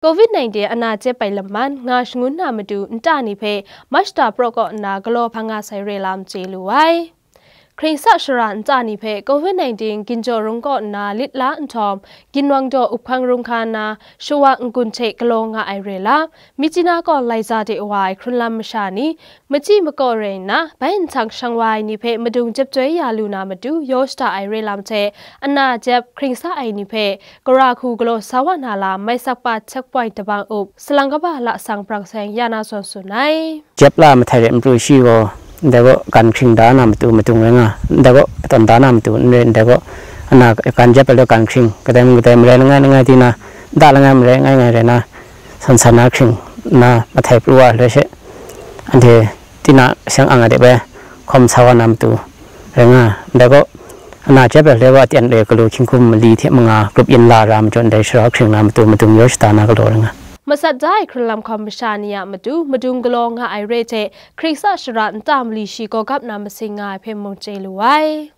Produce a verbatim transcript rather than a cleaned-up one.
Covid nineteen ana jep ai laman nga shangun na matu nta ni hpe Mashta praw kaw nna galaw hpang nga sai re lam chye lu ai. Hkring sa shara nta ni hpe Covid nineteen ginjaw rung kaw nna lit la nhtawm, ginwang daw uphkang rung hka nna, shawa n-gun hte galaw nga ai re lam, Myitkyina kaw Laiza de wa ai hkrunlam masha ni, machyi makaw rai nna, bai nhtang shang wa ai ni hpe madung jep joi ya lu na matu yaw shada ai re lam hte, ana jep hkring sa ai ni hpe, gara hku galaw sa wa na lam, Maisakpa checkpoint tabang up, salang kaba lasang brang seng ya na zawn tsun ai. Jep la mahtai re npru shi gaw, ndai gaw gan hkring da na matu madung rai nga, ndai gaw patawn da na matu n rai, ndai gaw ana gan jep ai law gan hkring, kadai mung kadai marai langai langai di na, nta langai marai ngai ngai rai na, san san na hkring na mahtai pru wa ai she, anhte tina seng ang ai de bai hkawm sa wa na matu rai nga, ndai gaw ana jep ai law gaw aten re galu hkying hkum mali hte manga grup yin la ra majaw ndai shara hkring na matu madung yaw shada na galaw rai nga. Masat da ai hkrunlam hkawm masha ni a matu madung galaw nga ai re hte, hkring sa shara nta mali shi gaw gap na masing nga ai hpe mung chye lu ai.